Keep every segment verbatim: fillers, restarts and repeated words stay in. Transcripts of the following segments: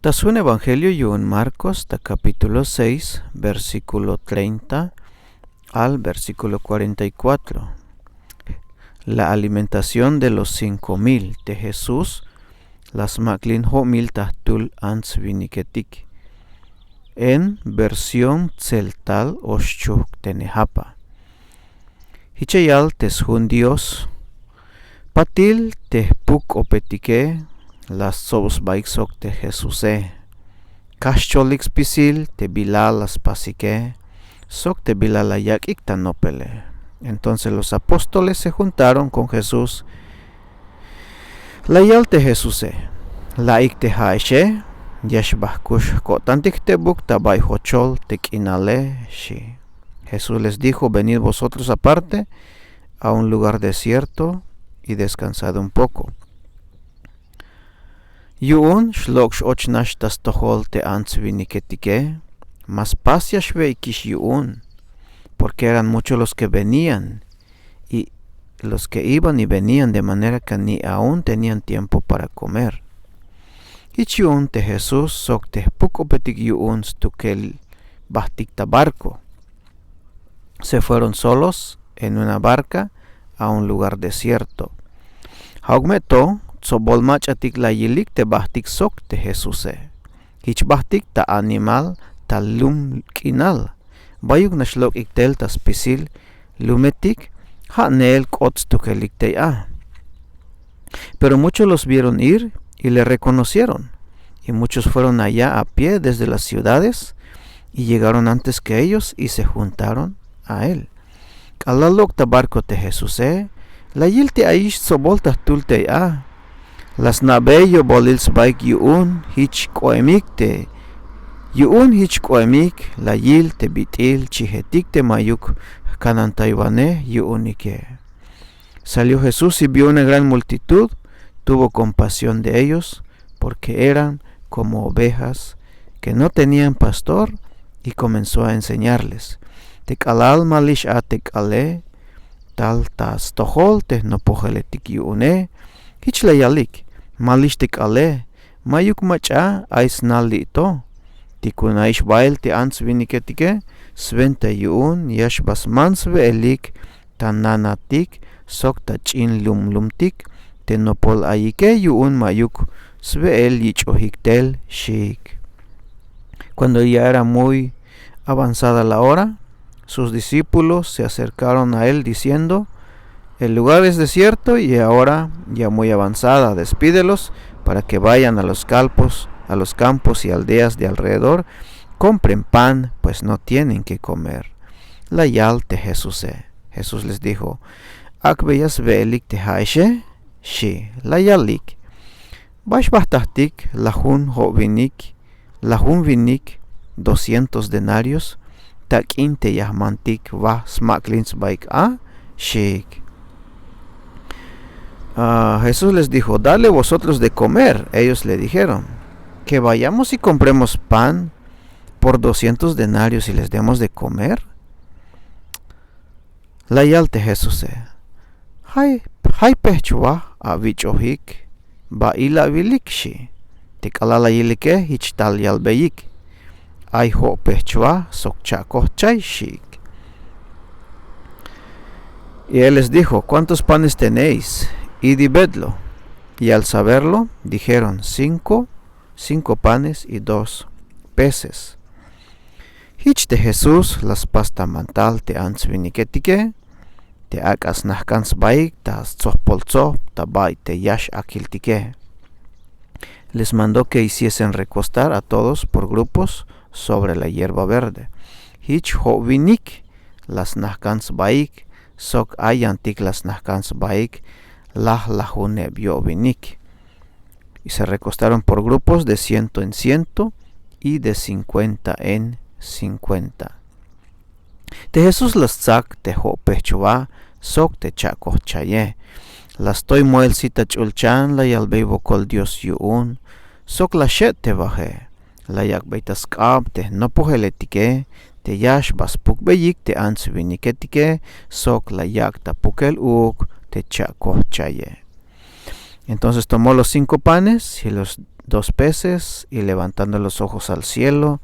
Ta sjun evangelio yu'un Marcos ta capítulo seis, versículo treinta al versículo cuarenta y cuatro. La alimentación de los cinco mil. Te Jesús la smak'lin jo'mil ta jtul ants-winiketik. En versión tseltal o xchujk' te Nejapa. Jich ya yal te sjun Dios: Patil te jpuk-k'opetike la stsob sbaik sok te Jesuse. Kaj xcholik spisil te bila la spasike sok te bila la yak'ik ta nopele. Entonces los apóstoles se juntaron con Jesús. La yal te Jesuse: La'ik te ja'exe, ya xbajk'ux jko'tantik jtebuk ta bay jochol te k'inale, xi'. Jesús les dijo: Venid vosotros aparte a un lugar desierto y descansad un poco. Yu'un xlok' x-och nax ta stojol te ants-winiketike, ma spas ya xwe'ikix yu'un, porque eran muchos los que venían, y los que iban y venían, de manera que ni aún tenían tiempo para comer. Jich yu'un te Jesús sok te jpuk-k'opetik yu'un stukel bajtik ta barco. Se fueron solos en una barca a un lugar desierto. Ja'uk me to tsobol mach'atik la yilik te bajtik sok te Jesuse. Jich bajtik ta animal ta lum k'inal. Bayuk nax lok'ik tel ta spisil lumetik, ja' neel k'ot stukelik tey a. Pero muchos los vieron ir y le reconocieron, y muchos fueron allá a pie desde las ciudades, y llegaron antes que ellos y se juntaron a él. K'alal lok' ta barco te Jesuse, la yil te ayix tsobol ta jtul tey a. La sna'bey yo'bolil sbaik yu'un jich k'oemik te, yu'un jich k'oemik la yil te bit'il chijetik te ma'yuk jkanantaywanej yu'unike. Salió Jesús y vio una gran multitud, tuvo compasión de ellos, porque eran como ovejas que no tenían pastor, y comenzó a enseñarles. Te k'alal malix a te k'ale, tal ta stojol te jnopojeletik yu'une, jich la yalik: Malix te k'ale, ma'yuk mach'a ay snal li' to. Tikun ayix bael te ants-winiketike, swenta yu'un ya xba sman swe'elik ta nanatik sok ta ch'in lumlumtik te nopol ayike, yu'un ma'yuk swe'el yich'ojik tel, xiik. Cuando ya era muy avanzada la hora, sus discípulos se acercaron a él diciendo: El lugar es desierto y ahora ya muy avanzada, despídelos para que vayan a los campos, a los campos y aldeas de alrededor, compren pan, pues no tienen que comer. La yal te Jesuse. Jesús les dijo: Ak'beya swe'elik te ja'exe, xi'. La yalik: Bay xbajtajtik lajun jo'winik, lajun winik doscientos denarios tak'in te ya jmantik wa smak'lin sbaik a, xiik. Ah, Jesús les dijo: Dale vosotros de comer. Ellos le dijeron: Que vayamos y compremos pan por doscientos denarios y les demos de comer. La yal te Jesuse: Jay, jay pejchwa awich'ojik ba ilawilik, xi'. Te k'alal la yilike, jich tal yalbeyik: Ay jo'pejchwa sok cha'koj chay, xiik. Y él les dijo: ¿Cuántos panes tenéis? Id y vedlo. Y al saberlo, dijeron: Cinco, cinco panes y dos peces. Jich te Jesús la spas ta mantal te ants-winiketike te ak'a snajk'an sbaik ta stsojpol tsob ta bay te yax akiltike. Les mandó que hiciesen recostar a todos por grupos sobre la hierba verde. Jich jo'winik la snajk'an sbaik sok ayantik la snajk'an sbaik laj lajuneb yo'winik. Y se recostaron por grupos de ciento en ciento y de cincuenta en cincuenta. Te Jesús la stsak te jo'pejchwa sok te cha'koj chaye. La stoy moel sit ta ch'ulchan, la yalbey wokol Dios yu'un sok la xe'tewaje. La yak'bey ta sk'ab te jnopojeletike te ya xba spukbeyik te ants-winiketike sok la yak' ta pukel uuk te cha'koj chaye. Entonces tomó los cinco panes y los dos peces, y levantando los ojos al cielo,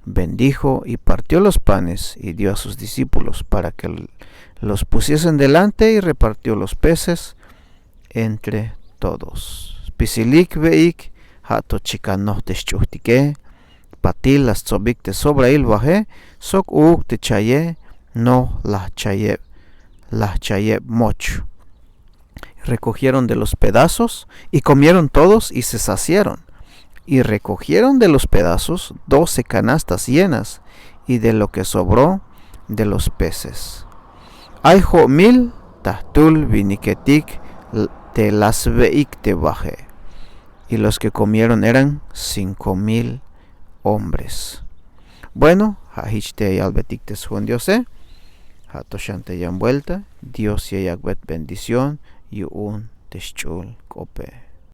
bendijo y partió los panes y dio a sus discípulos para que l- los pusiesen delante, y repartió los peces entre todos. Spisilik we'ik, ja' to chikan noj te xch'ujtike, patil la stsobik te sobrail waje, sok uuk te chaye, noj laj chayeb, laj chayeb moch. Recogieron de los pedazos y comieron todos y se saciaron. Y recogieron de los pedazos doce canastas llenas, y de lo que sobró de los peces. Ay jo'mil ta jtul winiketik l- te la swe'ik te waje. Y los que comieron eran cinco mil hombres. Bueno, ja' jich te ya yalbetik te sjo'on Diose. Ja' to xan te yan buelta. Dios ya yak'bey bendición yu'un te xch'ul k'ope.